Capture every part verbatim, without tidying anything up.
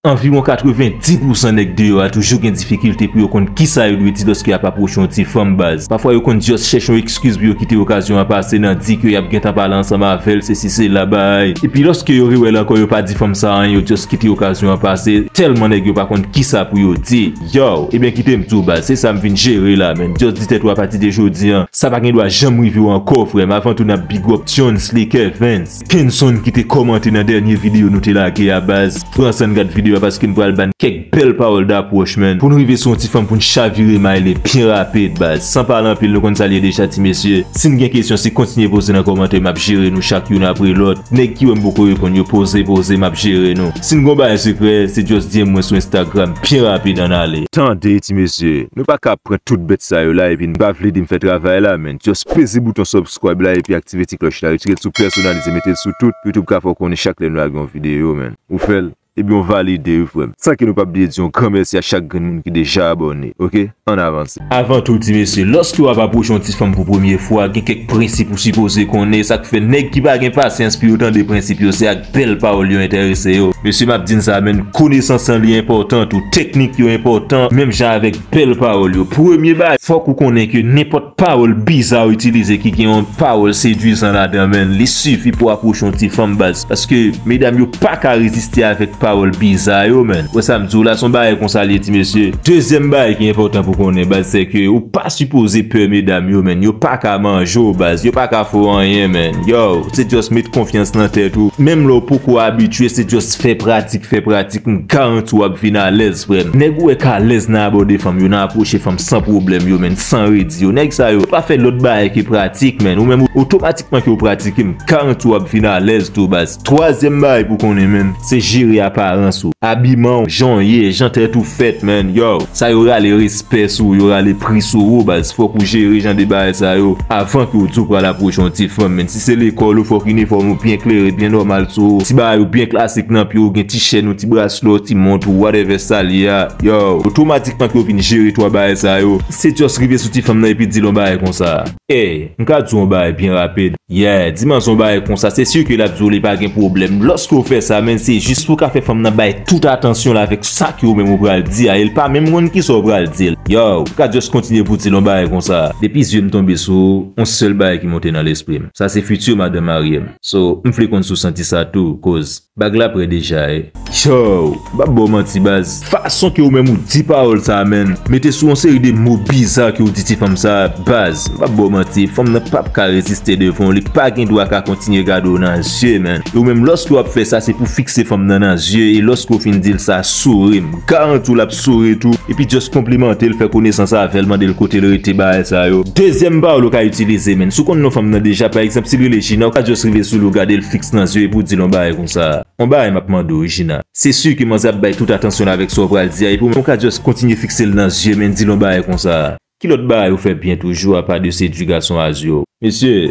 Anviwon katrevenndis pousan nèg deyò a toujou gen difikilte pou yo konn kisa yo dwe di lòske y ap apwoche yon ti fanm, baz. Pafwa yo konn just chèche yon ekskiz pou yo kite okazyon an pase nan di ke y ap gentan pale ansanm avè l, sesi sela, bay. Epi lòske yo rewè l ankò, yo pa di fanm sa anyen, yo just kite okazyon an pase, tèlman nèg yo pa konn kisa pou yo di. Yow, ebyen kite m di w, baz, se sa m vin jere la, menn. Just di tèt ou apati de jodi an, sa pa gen dwa janm rive w ankò, frè m. Avan tou, n ap big up Jones Lee Kevens Kenson ki te kòmante nan dènye videyo nou te lage a, baz. Pran san n gad videyo a paske m pral ba n kèk bèl pawòl dapwòch, menn. Pou n rive sou yon ti fanm pou n chavire may li byen rapid, baz. San pale anpil, nou konn sa l ye deja, ti mesye. Si n gen kesyon, se kontinye poze nan kòmantè, m ap jere nou chak youn apre lòt. Nèg ki wè m poko reponn yo, poze, poze, m ap jere nou. Si n gon bagay sekrè, se just D M mwen sou Instagram, byen rapid, ann ale. Tande, ti mesye, nou pa ka ap pran tout bèt sa yo la epi n pa vle di m fè travay la, menn. Just peze bouton subscribe la epi aktive ti klòch la, retire l sou pèsonalize, mete l sou tout, YouTube ka fè w konnen chak lè nou lage yon videyo, menn. Ou fè l, ebyen w valide, wi, frè m. San ke nou p ap bliye di yon gran mèsi a chak grenn moun ki deja abòne, oke? Ann avanse. Avan tou, ti mesye, lòske w ap apwoche yon ti fanm pou premye fwa, gen kèk prensip ou sipoze konnen, sa k fè nèg ki pa gen pasyans pou yo tande prensip yo, se ak bèl pawòl yo enterese yo. Mesye, m ap di n sa, menn, konesans lan li enpòtan tou, teknik yo enpòtan, menm jan avèk bèl pawòl yo. Premye bagay, fòk ou konnen ke nenpòt pawòl biza ou itilize ki gen yon pawòl sedwizan ladan, menn, li sifi pou apwoche yon ti fanm, baz. Paske medam yo pa ka reziste avèk pawòl biza yo, menn. Wè sa m di w la, se yon bagay konsa l ye, ti mesye. Dezyèm bagay ki enpòtan pou konnen, baz, se ke ou pa sipoze pè medam yo, menn. Yo pa ka manje w, baz. Yo pa ka fè w anyen, menn. Yow, se just met konfyans nan tèt ou. Menm lè w poko abitye, se just fè pratik, fè pratik. M garanti w ap vin alèz, frè m. Nèg ou wè k alèz nan abòde fanm yo, nan apwoche fanm san pwoblèm yo, menn, san redi yo. Nèg sa yo pa fè lòt bagay ke pratik, menn. Ou menm, otomatikman ke w pratike, m garanti w ap vin alèz tou, baz. Twazyèm bagay pou konnen, menn, se jere aparans ou. Abiman w, jan w ye, jan tèt ou fèt, menn. Yow, sa yo rale respè sou ou, yo rale pri sou ou, baz. Fòk ou jere jan de bagay sa yo avan ke w di w pral apwoche yon ti fanm, menn. Si se lekòl ou, fòk inifòm ou byen klere, byen nòmal sou ou. Ti bagay ou byen klasik nan pye w, gen ti chèn ou, ti braslè w, ti mont ou, whatever sa l ye a. Yow, otomatikman ke w vin jere twa bagay sa yo, se just rive sou ti fanm nan epi di l yon bagay konsa. Ey, m ka di w yon bagay byen rapid. Yeah, di manzè yon bagay konsa, se si ke l ap di w li pa gen pwoblèm. Lòske w fè sa, menn, se jis pou w ka fè fanm nan bay tout atansyon l avèk sa ke ou menm ou pral di a, e l pa menm konn kisa w pral di l. Yow, ou ka just kontinye pou w di l yon bagay konsa. Depi zye m tonbe sou ou, yon sèl bagay ki monte nan lespri m. Sa se fiti madanm marye m. So, m vle konn si w santi sa tou, koz bag la prè deja, e. Yow, m p ap ba w manti, baz. Fason ke ou menm ou di pawòl sa, menn, mete sou yon seri de mo biza ke w di ti fanm sa, baz. M p ap ba w manti, fanm nan p ap ka reziste devan w, li pa gen dwa ka kontinye gade w nan zye, menn. E ou menm, lòske w ap fè sa, se pou fikse fanm nan nan zye, e lòske w fin di l sa, souri, m garanti w l ap souri tou, epi just konplimante l, fè konesans avè l, mande l kote l rete, bagay sa yo. Dezyèm pawòl ou ka itilize, menn, si w konn non fanm nan deja, pa egzanp, si l rele Jina, ou ka just rive sou li, w gade l fiks nan zye, epi w di l yon bagay konsa. Yon bagay m ap mande w, Jina. Se si ke manzè ap bay tout atansyon l avèk sa w pral di a, epi w menm ou ka just kontinye fikse l nan zye, menn, di l yon bagay konsa. Ki lòt bagay ou fè byen toujou, apa de sedui gason a zye w? Mesye,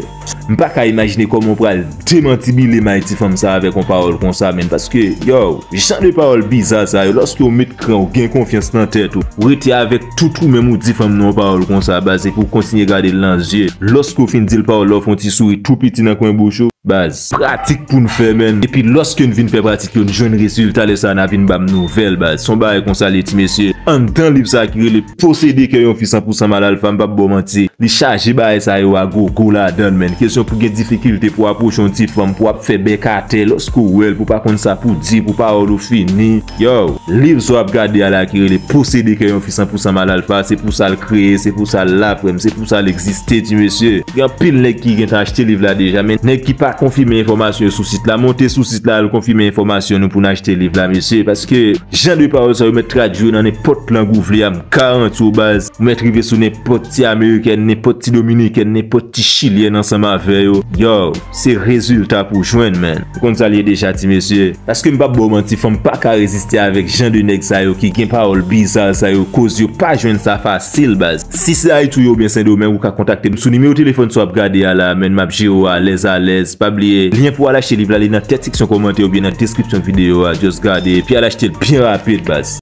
m pa ka imajine kòman w pral demantibile may ti fanm sa avèk yon pawòl konsa, menn, paske, yow, jan de pawòl biza sa yo, lòske w met kran, w gen konfyans nan tèt ou, w rete avèk tout ou menm ou di fanm nan yon pawòl konsa, baz, epi w kontinye gade l nan zye. Lòske w fin di l pawòl la, w fè yon ti souri tou piti nan kwen bouch ou. Baz, pratik pou n fè, menn. Epi lòske n vin fè pratik yo, n jwenn rezilta, lè sa a n a vin ba m nouvèl, baz. Se yon bagay konsa l ye, ti mesye. Anndan liv sa a ki rele Posede kè yon fi san pou san mal alfa, m p ap ba w manti. Li chaje bagay sa yo a gogo ladan l, menn. Kesyon pou gen difikilte pou apwoche yon ti fanm, pou w ap fè bèk atè, lòske w wè l, pou w pa konn sa pou w di, pou pawòl ou fini. Yow, liv sa w ap gade a la ki rele Posede kè yon fi san pou san mal alfa, se pou sa l kreye, se pou sa l la, frè m, se pou sa l egziste, ti mesye. Gen anpil nèg ki gentan achte liv la deja, men nèg ki pa konfime enfòmasyon yo sou sit la, monte sou sit la, al konfime enfòmasyon nou pou n achte liv la, mesye. Paske jan de pawòl sa yo mèt tradui yo nan nenpòt lang ou vle a, m garanti w, baz. Ou mèt rive sou nenpòt ti amerikèn, nenpòt ti dominikèn, nenpòt ti chilyèn ansanm avè yo. Yow, se rezilta pou w jwenn, menn. Ou konn sa l ye deja, ti mesye. Paske m p ap ba w manti, fanm pa ka reziste avèk jan de nèg sa yo ki gen pawòl biza sa yo, koz yo pa jwenn sa fasil, baz. Si se Ayiti w ye oubyen Sendomeng, ou ka kontakte m sou nimewo telefòn sa w ap gade a la, menn, m ap jere w alèz alèz. Pa bliye, lyen pou w al achte liv la, li nan tèt seksyon kòmantè oubyen nan deskripsyon videyo a. Just gade, epi al achte l byen rapid, baz.